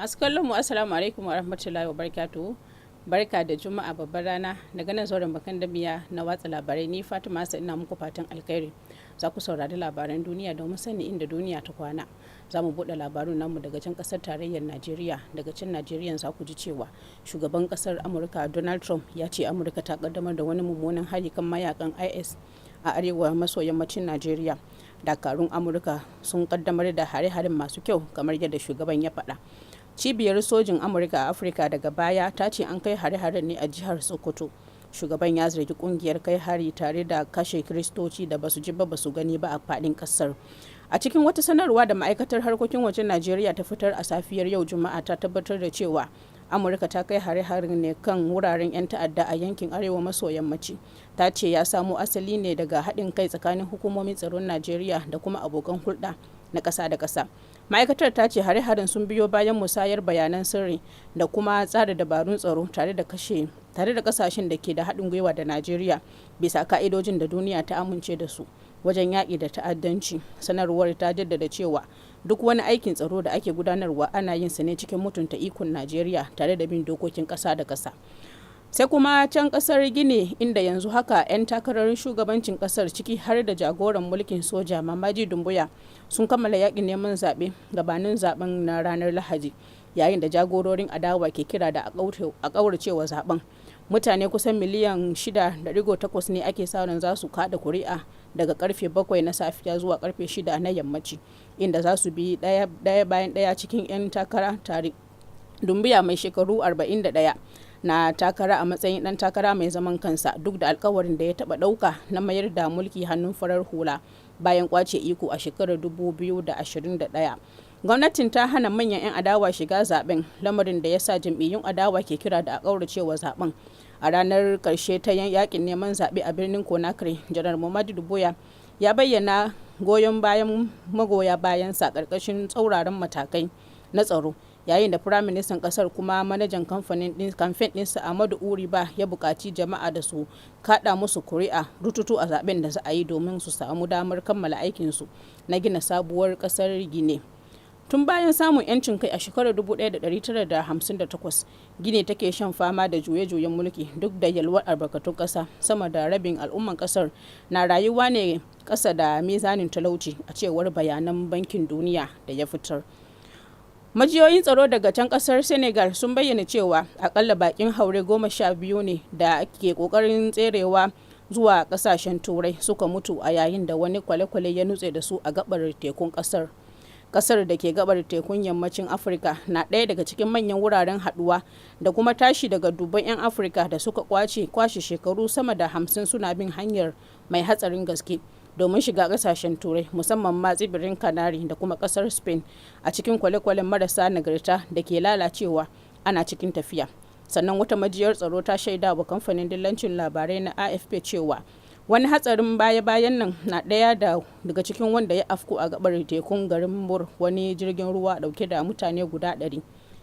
Masu kallon mu, assalamu alaikum wa rahmatullahi wa barakatuhu. Barka da Juma'a, babbar rana. Daga nan zauren Bakandamiya na watsa labarai, ni Fatima Hassan ina muku fatan alkhairi. Za ku saurari labaran duniya domin sani inda duniya ta kwana. Za mu buɗe labarun namu daga can kasar tarayyar Najeriya. Daga can Najeriya za ku ji cewa shugaban kasar Amurka Donald Trump ya ce Amurka ta kaddamar da wani mummunan hari kan mayakan IS a arewa maso yammacin Najeriya. Dakarun Amurka sun kaddamar da hare-haren masu kyau, kamar yadda shugaban ya faɗa. Cibiyar sojin Amurka a Afirka daga baya ta ce an kai hare-haren ne a jihar Sokoto. Shugaban ya zargi kungiyar kai hari tare da kashe Kiristoci da basu ji ba basu gani ba a fadin kasar. A cikin wata sanarwa da ma'aikatar harkokin wajen Najeriya ta fitar a safiyar yau Juma'a, ta tabbatar da cewa Amurka ta kai hare-haren ne kan wuraren 'yan ta'adda a yankin arewa maso yammaci. Ta ce ya samo asali ne daga haɗin kai tsakanin hukumomin tsaron Najeriya da kuma abokan hulɗa na ƙasa da ƙasa. Ma'aikatar ta ce hare-haren sun biyo bayan musayar bayanan sirri da kuma tsara dabarun tsaro tare da kashe tare da kasashen da ke da haɗin gwiwa da Najeriya, bisa ka'idojin da duniya ta amince da su wajen yaƙi da ta'addanci. Sanarwar ta jaddada cewa duk wani aikin tsaro da ake gudanarwa ana yin sa ne cikin mutunta ikon Najeriya tare da bin dokokin ƙasa da ƙasa. Sai kuma can kasar Gine, inda yanzu haka 'yan takarar shugabancin kasar, ciki har da jagoran mulkin soja Mamadi Dumbuya, sun kammala yakin neman zaɓe gabanin zaben na ranar Lahadi, yayin da jagororin adawa ke kira da a ƙauracewa zaben. Mutane kusan miliyan 6.8 ne ake sa ran za su kada kuri'a daga karfe 7 na safiya zuwa karfe 6 na yammaci, inda za su bi ɗaya bayan ɗaya cikin 'yan takara tare. Dumbuya mai shekaru 41 na takara a matsayin dan takara mai zaman kansa, duk da alkawarin da ya taba dauka na mayar da mulki hannun farar hula bayan kwace iko a shekarar 2021. Gwamnatin ta hana manyan 'yan adawa shiga zaben, lamarin da ya sa jam'iyyun adawa ke kira da a kauracewa zaben. A ranar karshe ta yakin neman zaɓe a birnin Conakry, Janar Mamadi Doumbouya ya bayyana goyon bayan magoya bayansa ƙarƙashin tsauraran matakai na tsaro, yayin da firaministan kasar kuma manajan kamfen ɗinsa Ahmadu Uri Ba ya buƙaci jama'a da su kaɗa musu kuri'a rututu a zaben da za a yi, domin su samu damar kammala aikinsu na gina sabuwar ƙasar Gine. Tun bayan samun 'yancin kai a shekarar 1958, Gine take shan fama da juye-juyen mulki duk da yalwar albarkatun ƙasa. Sama da rabin al'umman ƙasar na rayuwa ne ƙasa da mizanin talauci, a cewar bayanan Bankin Duniya da ya fitar. Majiyoyin tsaro daga can kasar Senegal sun bayyana cewa akalla bakin haure 12 ne da ke kokarin tserewa zuwa kasashen Turai suka mutu a yayin da wani kwale-kwale ya nutse da su a gabar tekun kasar. Kasar da ke gabar tekun yammacin Afirka na ɗaya daga cikin manyan wuraren haduwa da kuma tashi daga dubban 'yan Afirka da suka kwace kwashe shekaru sama da 50 suna bin hanyar mai hatsarin gaske domin shiga kasashen Turai, musamman ma tsibirin Canary da kuma kasar Spain, a cikin kwale-kwalen marasa nagarta da ke lalacewa ana cikin tafiya. Sannan wata majiyar tsaro ta shaida wa kamfanin dillancin labarai na AFP cewa wani hatsarin baya-bayan nan na ɗaya daga cikin wanda ya afku a gabar tekun garin Mbour, wani jirgin ruwa dauke da mutane guda 100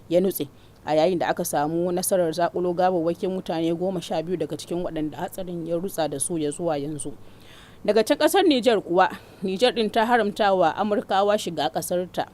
ya nutse, a yayin da aka samu nasarar zakulo gawawwakin mutane 12 daga cikin waɗanda hatsarin ya rutsa da su ya zuwa yanzu. Daga can kasar Nijar kuwa, Nijar din ta haramta wa Amurkawa shiga kasar ta.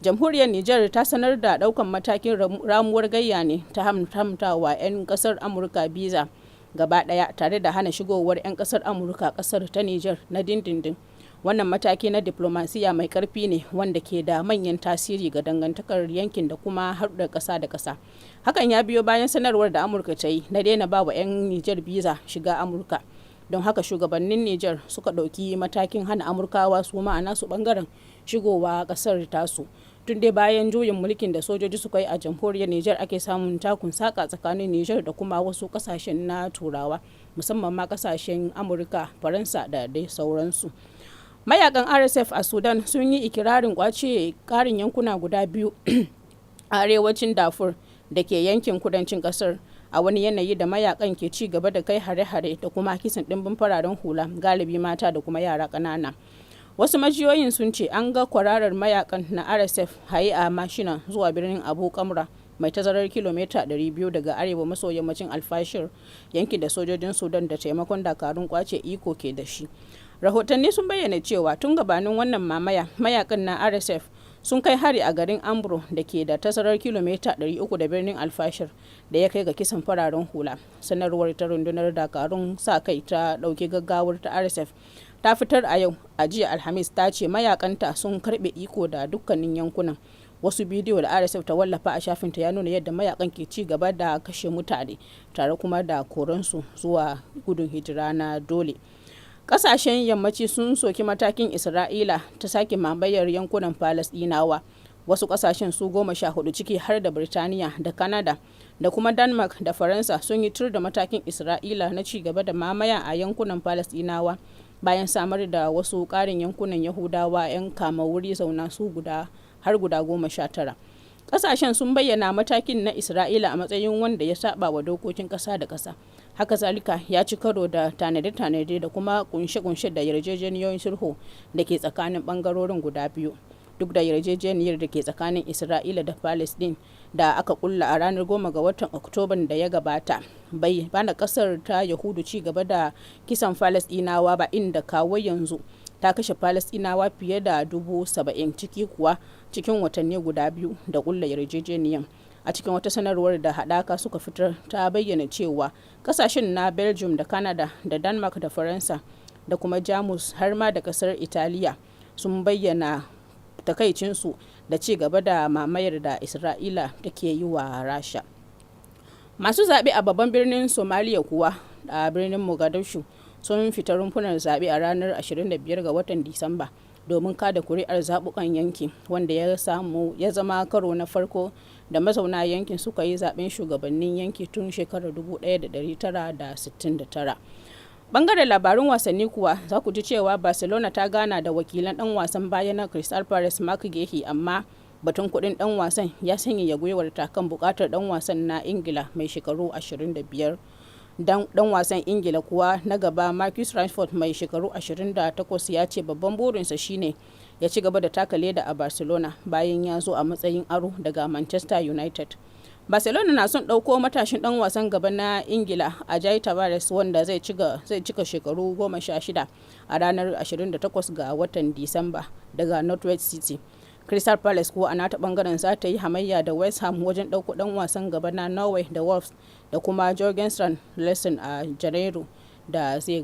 Jamhuriyar Nijar ta sanar da daukan matakin ramuwar gayya ne ta haramta wa 'yan kasar Amurka biza gaba daya, tare da hana shigowar 'yan kasar Amurka kasar ta Nijar na dindindin. Wannan mataki na diplomasiya mai karfi ne wanda ke da manyan tasiri ga dangantakar yankin da kuma haɗa ƙasa da ƙasa. Hakan ya biyo bayan sanarwar da Amurka ta yi na daina ba wa 'yan Nijar biza shiga Amurka. Don haka shugabannin Nijar suka ɗauki matakin hana Amurkawa su ma a nasu ɓangaren shigowa ƙasar tasu. Tun dai bayan juyin mulkin da sojoji suka yi a jamhuriyar Nijar ake samun takun saka tsakanin Nijar da kuma wasu ƙasashen na Turawa, musamman ma ƙasashen Amurka, Faransa da dai sauransu. Mayakan RSF a Sudan sun yi ikirarin kwace karin yankuna guda biyu a arewacin Darfur da ke yankin kudancin kasar, a wani yanayi da mayakan ke ci gaba da kai hare-hare da kuma kisan ɗimbin fararen hula, galibi mata da kuma yara ƙanana. Wasu majiyoyin sun ce an ga kwararar mayakan na RSF haye a mashina zuwa birnin Abu Kamra, mai tazarar kilomita 200 daga arewa maso yammacin Alfashir, yankin da sojojin Sudan da taimakon dakarun kwace iko ke da shi. Rahotanni sun bayyana cewa tun gabanin wannan mamaya, mayakan na RSF Sun kai hari a garin Ambro da ke da tazarar kilomita 300 da birnin Alfashir da ya kai ga kisan fararen hula. Sanarwar ta rundunar dakarun sa kai ta ɗauki gaggawar ta RSF ta fitar a yau a jiya Alhamis ta ce mayakanta sun karbe iko da dukkanin yankunan. Wasu bidiyo da RSF ta wallafa a shafinta ya nuna yadda mayakan ke ci gaba da kashe mutane tare kuma da koransu zuwa gudun hijira na dole. Kasashen yammaci sun soki matakin Isra'ila ta sake mamayar yankunan Falasdinawa. Wasu kasashen su 14, ciki har da Birtaniya da Canada da kuma Denmark da Faransa, sun yi tur da matakin Isra'ila na ci gaba da mamaya a yankunan Falasdinawa bayan samar da wasu ƙarin yankunan Yahudawa 'yan kama wuri zauna su guda har guda 19. Kasashen sun bayyana matakin na Isra'ila a matsayin wanda ya saba wa dokokin kasa da kasa. Haka zalika ya ci karo da tanade-tanade da kuma kunshe-kunshe da yarjejeniyoyin sulhu da ke tsakanin bangarorin guda biyu. Duk da yarjejeniyar da ke tsakanin Isra'ila da Palestine da aka kulla a ranar 10 ga watan Oktoban da ya gabata bai bana kasar ta Yahudu ci gaba da kisan Palestinawa ba, inda kawo yanzu ta kashe Falasɗinawa fiye da 70,000, ciki kuwa cikin watanni guda biyu da kulla yarjejeniyar. A cikin wata sanarwar da haɗaka suka fitar ta bayyana cewa kasashen na Belgium da Canada da Denmark da Faransa da kuma Jamus har ma da kasar Italiya sun bayyana takaicinsu da ci gaba da mamayar da Isra'ila take yi wa Rasha. Masu zaɓe a babban birnin Somaliya kuwa, a birnin Mogadishu, sun fita rumfunan zaɓe a ranar 25 ga watan Disamba domin kada kuri'ar zaɓukan yanki, wanda ya samu ya zama karo na farko da mazauna yankin suka yi zaɓen shugabannin yanki tun shekarar 1969. Bangaren labarun wasanni kuwa, za ku ji cewa Barcelona ta gana da wakilan dan wasan baya na Crystal Palace Mark Gehi, amma batun kudin dan wasan ya sanyaya gwiwarta kan bukatar dan wasan na Ingila mai shekaru 25. Dan wasan Ingila kuwa na gaba Marcus Rashford mai shekaru 28 ya ce babban burinsa shine ya ci gaba da taka leda a Barcelona bayan ya zo a matsayin aro daga Manchester United. Barcelona na son ɗauko matashin ɗan wasan gaba na Ingila Ajay Tavares, wanda zai cika shekaru 16 a ranar 28 ga watan Disamba, daga Northwest City. Crystal Palace kuwa a nata bangaren za ta yi hamayya da West Ham wajen ɗauko ɗan wasan gaba na Norway da Wolves da kuma Jorgen Strand Larsen a Janairu da zai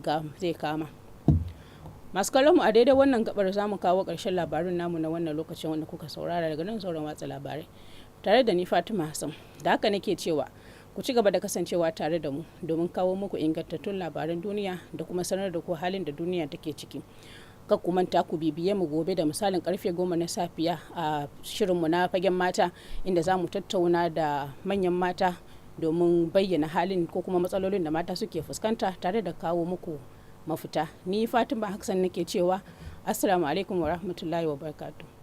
kama. Masu kallon mu, a daidai wannan gabar za mu kawo ƙarshen labarun namu na wannan lokacin wanda kuka saurara daga nan sauran watsa labarai tare da ni Fatima Hassan. Da haka nake cewa ku ci gaba da kasancewa tare da mu domin kawo muku ingantattun labaran duniya da kuma sanar da ku halin da duniya take ciki. Kar ku manta ku bibiye mu gobe da misalin karfe 10 na safiya a shirinmu na Fagen Mata, inda za mu tattauna da manyan mata domin bayyana halin ko kuma matsalolin da mata suke fuskanta tare da kawo muku mafita. Ni Fatima Hassan nake cewa assalamu alaikum wa rahmatullahi wa barakatuh.